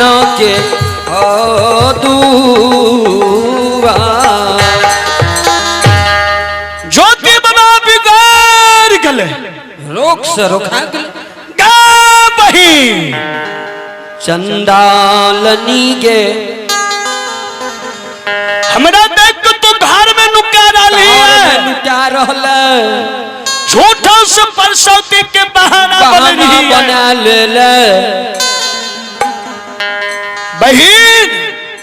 सोना के दुआ। ज्योति बाबा बिगाड़ गेलै। रोक से रोका गेलै। गा बहिन चंडालनी गे हमरा देख के तू घर में नुका रही है, नुका रहल, झूठा से परसौती के बहाना बहाना बन रही है, बना ले ले। बहिन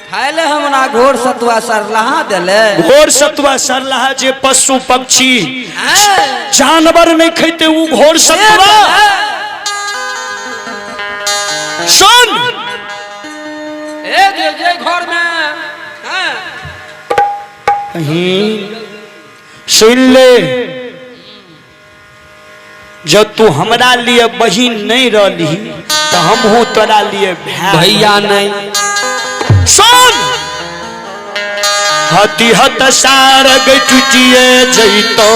खाइले हमरा घोर सतुआ सरलहा देले। घोर सतुआ सरलहा जे पशु पक्षी जानवर नहीं खेते उ घोर सतुआ। सुन ए जे जे घर में कहीं सुन ले, जब तू हमरा लिए बहिन नहीं रही तो हम हूं तोरा लिए भैया नहीं। सुन हति हत सारग टूटिए जैतो,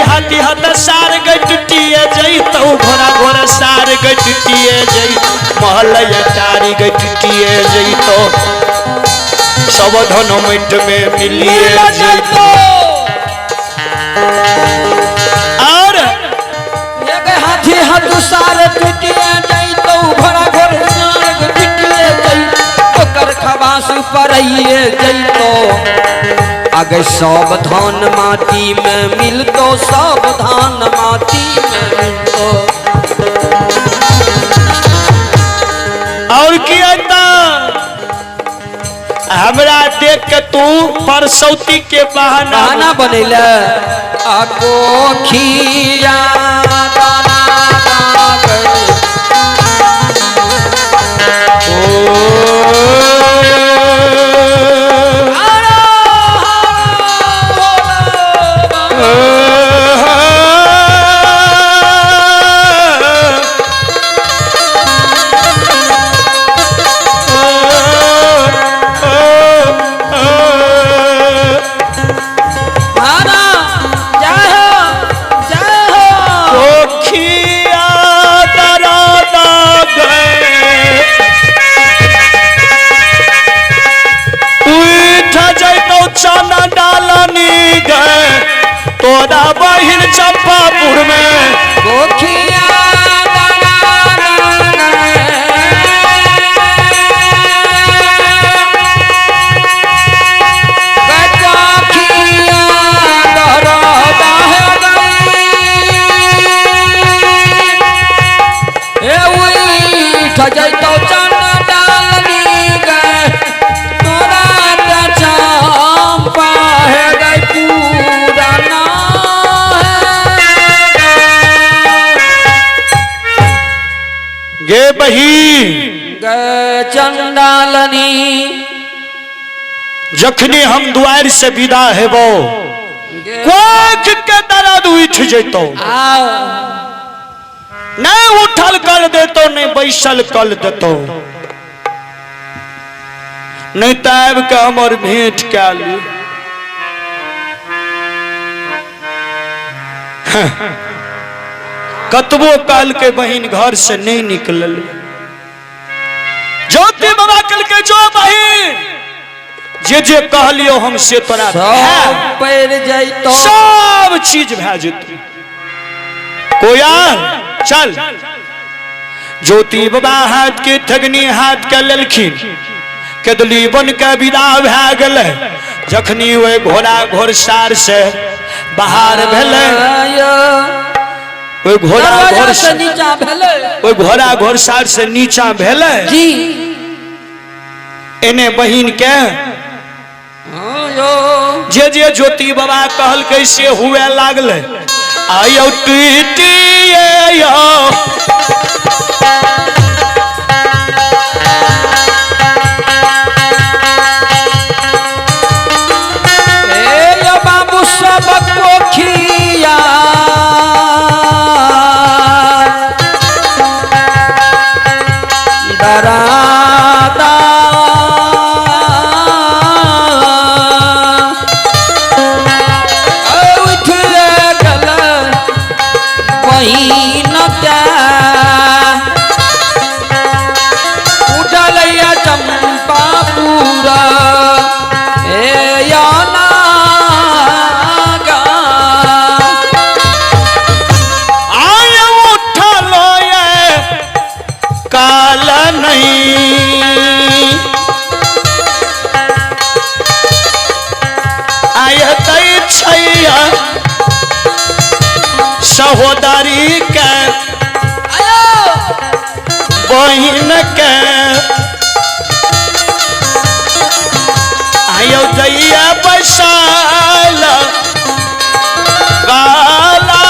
हाथी हत सार गटटिए जैतौ, घोड़ा घोड़ा सार गटटिए जैतौ, महल अटारी गटटिए जैतौ, सब धन मिट में मिलिए जैतौ। और एक हाथी हत सार टूटिए जैतौ, घोड़ा घोड़ा सार गटटिए जैतौ, ओकर खबास परइए जैतौ, अगर सब धान माटी में मिलतो, सब धान माटी में मिलतो। और की आता हमरा देख के तू परसौती के बहाना बहाना बनैले। आ कोखिया दाना दागे। चना डालनी गए तोरा बहिन चंपापुर में। कोखिया जैतौ चना डालनी गए तोरा चंपा है गए पुराना गे बहिन गए चंडालनी। जखनी हम दुआर से विदा हेबो कोख के दर्द उठ जैतौ, नहीं उठल कर देतो, नहीं बैसल कर देतो, नहीं तो आबि के हमर भेंट कए ली। कतबो काल के बहिन घर से नहीं निकलल। ज्योति बाबा कहलकै जो बहिन जे जे कहलियो हम से तोरा सब पड़ि जैतौ, सब चीज भए जेतौ। कोयल चल। ज्योति बाबा हाथ के ठगनी हाथ के लेलखिन, केदली बन के विदा भए गेलै। जखनी ओहि घोड़ा घोड़सार से बाहर भेलै, ओहि घोड़ा दरवाजा घोड़ से नीचा भेलै, ओहि घोड़ा घोड़सार से नीचा भेलै जी। एने बहिन के आयो जे जे ज्योति बाबा कहलकै से हुए लागलै। आयो टूटिए यो ए यो बाबू सब कोखिया दरादा उठ गल बहिन उठल चंपापुरा ए या नागा। आय उठलो ये काल नहीं आय दै छैया सहोदरी के आयो बहिन के आयो दैया बैसाल गाला।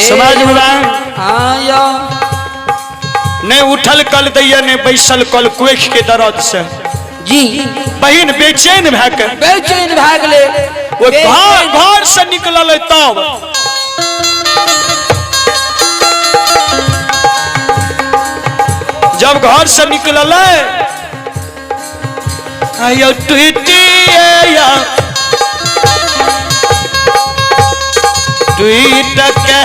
समाज में आयो नहीं उठल कल दैया ने बैसल कल कोख के दर्द से जी बहिन बेचैन भए के बेचैन भए गेलै। ओ घर घर से निकलल तब जब घर से निकलल आयो टूटिए टूट के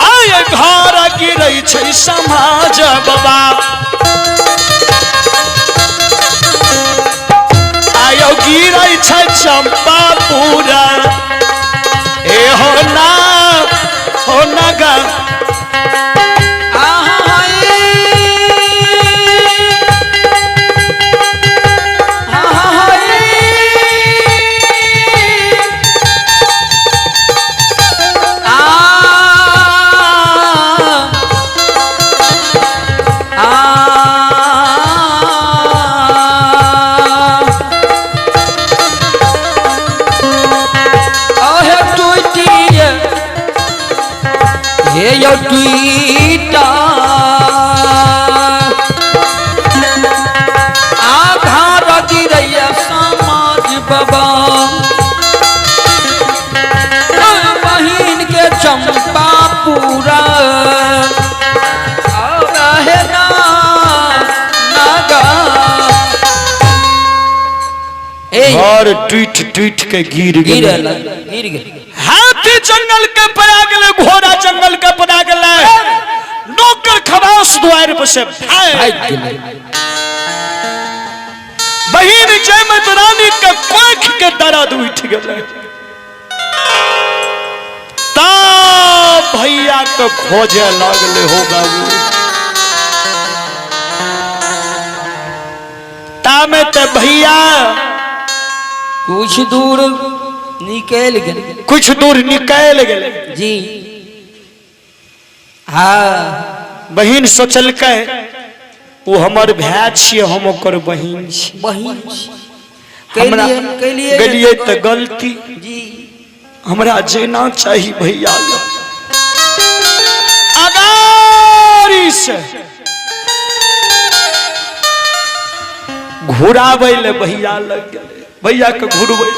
आय घर गिरै छै समाज बाबा आयो गिरै छै चंपापुरा ए हो ना हो ना गा। आधार गिरैया समाज बाबा बहिन के चंपापुरा रहे ना नागा। घर टूट टूट के गिर गिर गेल। गिर गेल। हाथी जंगल के पड़ा गेलै, घोड़ा जंगल के पड़ा गेलै, नौकर खबास द्वार पर से भागि गेलै। बहिन जयमत रानी के कोख के दर्द उठ गेलै। तब भैया के खोजे लागले हो बाबू तामे ते भैया कुछ दूर निकल गेल। कुछ दूर निकल गेल जी हाँ। बहिन सोचलकै ओ हमर भाय छियै, हम ओकर बहिन छी। बहिन हमरा कैलिए गेलियै तऽ गलती जी हमरा जेना चाही भैया लग। अगारी से घुराबै ले भैया लग गेलै। भैया के घुरबै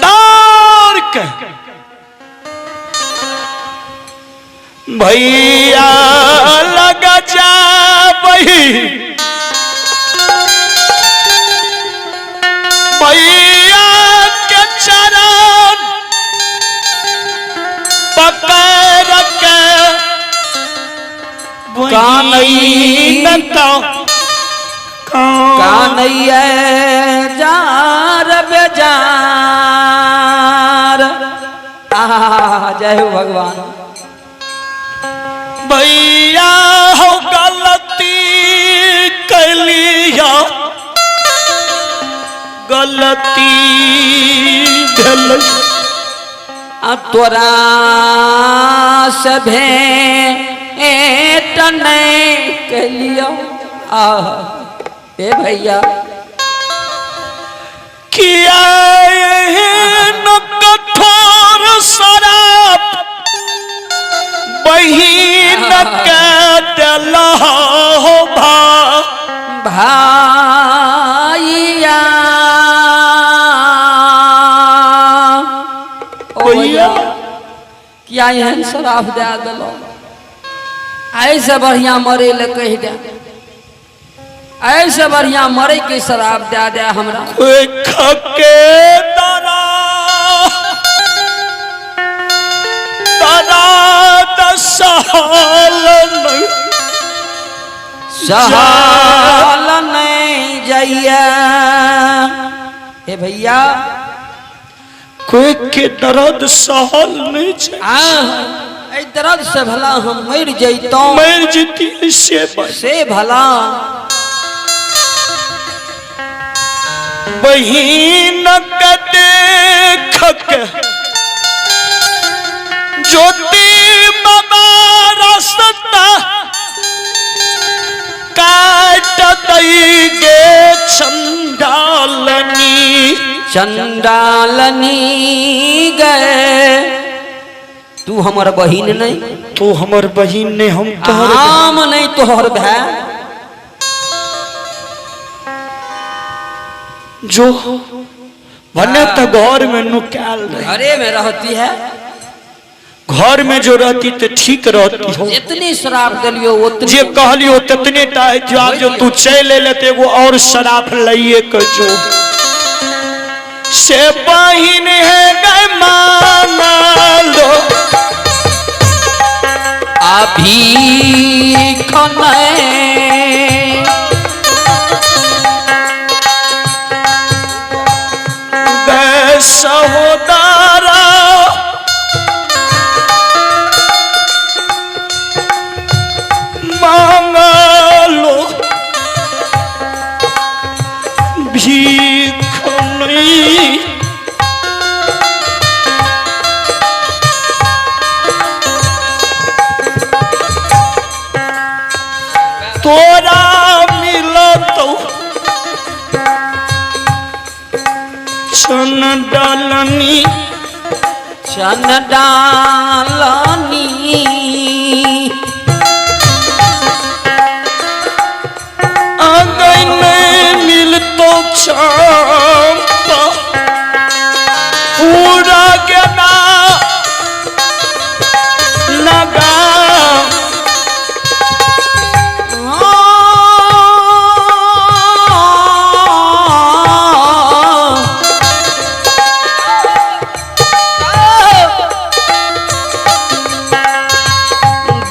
दौड़ के भैया लग जा भैया के चरण पकड़ के कानई न तो कानैया जा। जार। आहा, जय हो भगवान। भैया हो गलती कैलिया, गलती भेल। आ तोरा से भेंट नहीं कैलियो। आह ए भैया, किया एहन कठोर शराब बहिन के देलह हो भा भाइया। ओ भैया, किया एहन शराब दे दिलो? ऐसे बढ़िया मरे ले कह दे, ऐसे बढ़िया मरे के शराब दे दे हमरा। खके दरा दरा दसहाल नहीं, सहल नहीं जाइया। हे भैया, कोई के दर्द सहल नहीं छै। आ एहि दर्द से भला हम मरि जैतौं, मर जीती से बस। से भला। बहिन के देख के ज्योति बाबा रास्ता काट दई गे चंडालनी। चंडालनी गए, तू हमर बहिन नहीं, तू हमर बहिन नहीं, हम तोहर हम नहीं तोहर भाई। जो भने तो घर में नुकाल रहे, घरे में रहती है, घर में जो रहती तो ठीक रहती हो। जितनी शराब दिलियो उतनी जे कहलियो ततने टा है। आब जो तू चल एले तो एगो और शराब लइए के जो से बहिन है गए माना लो। अभी खने गए सहोदरा मांगलो भीख नहीं, तोरा मिलत चन डालनी, चन डालनी। अगर नहीं मिलतो चंपा पूरा गेना लगा।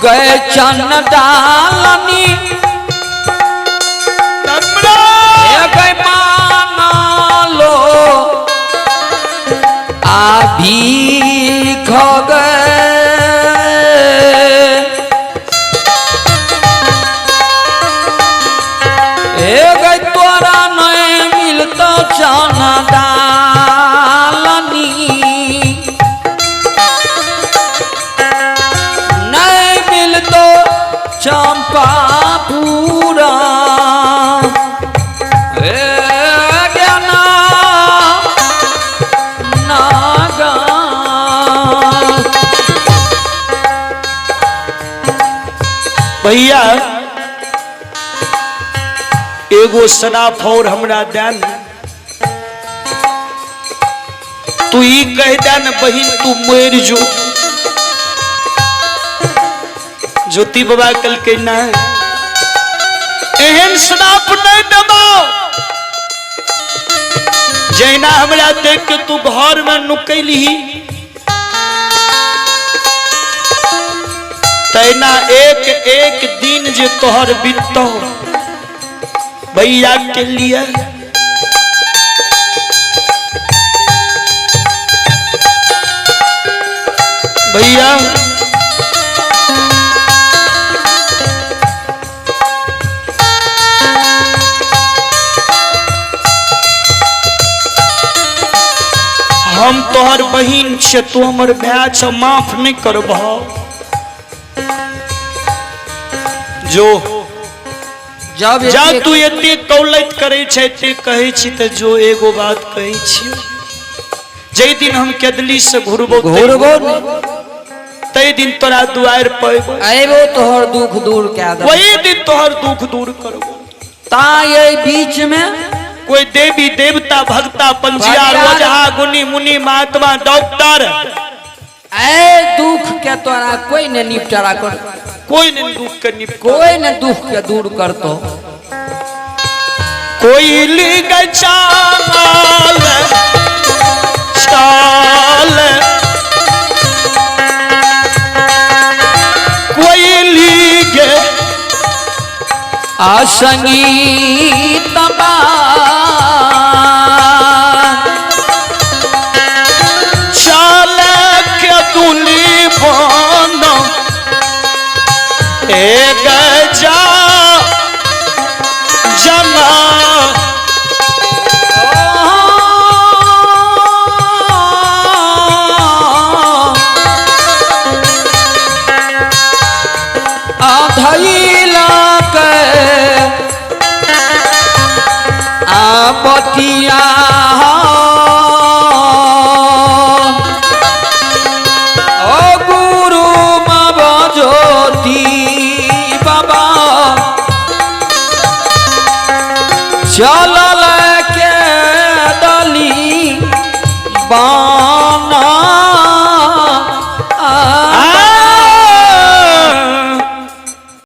गए चन डालनी गए माना लो आभी खो गए। ए गए तोरा नहीं मिलतो चन डालनी, नहीं मिलतो चंपा पूरा। ए ज्ञाना नागा। भैया एगो शराब और हमरा देन, तू ई कह दे न बहिन तू मर जो। ज्योति बाबा कल के ना एहन श्राप नहीं देबो, जहिना हमरा देख के तू घर में नुकैली तैना एक एक दिन जे तोहर बीतौ भैया के लिए कहिया हम तोहर बहिन छे, तू हमर भाय छ, माफ नहीं करबह। जो जब जा तू एते कौलत करे छै, एते कहै छी, तऽ जो एगो बात कहै छी, जै दिन हम केदली से घुरबो, घुरबो, तै दिन तोरा दुआरि पैबो, अयबो, तोहर दुख दूर कए देबो, वही दिन तोहर दुख दूर करबो। ता ये बीच में कोई देवी देवता भक्ता पंजियार ओझा गुनी मुनि महात्मा डॉक्टर ए दुख के तोरा कोई ने निपटारा कर, कोई ने दुख के निपटा, कोई ने दुख के दूर करतो। कोई लिग चाल चाल, कोई लिग आ संगीत चाल के दुली बन एक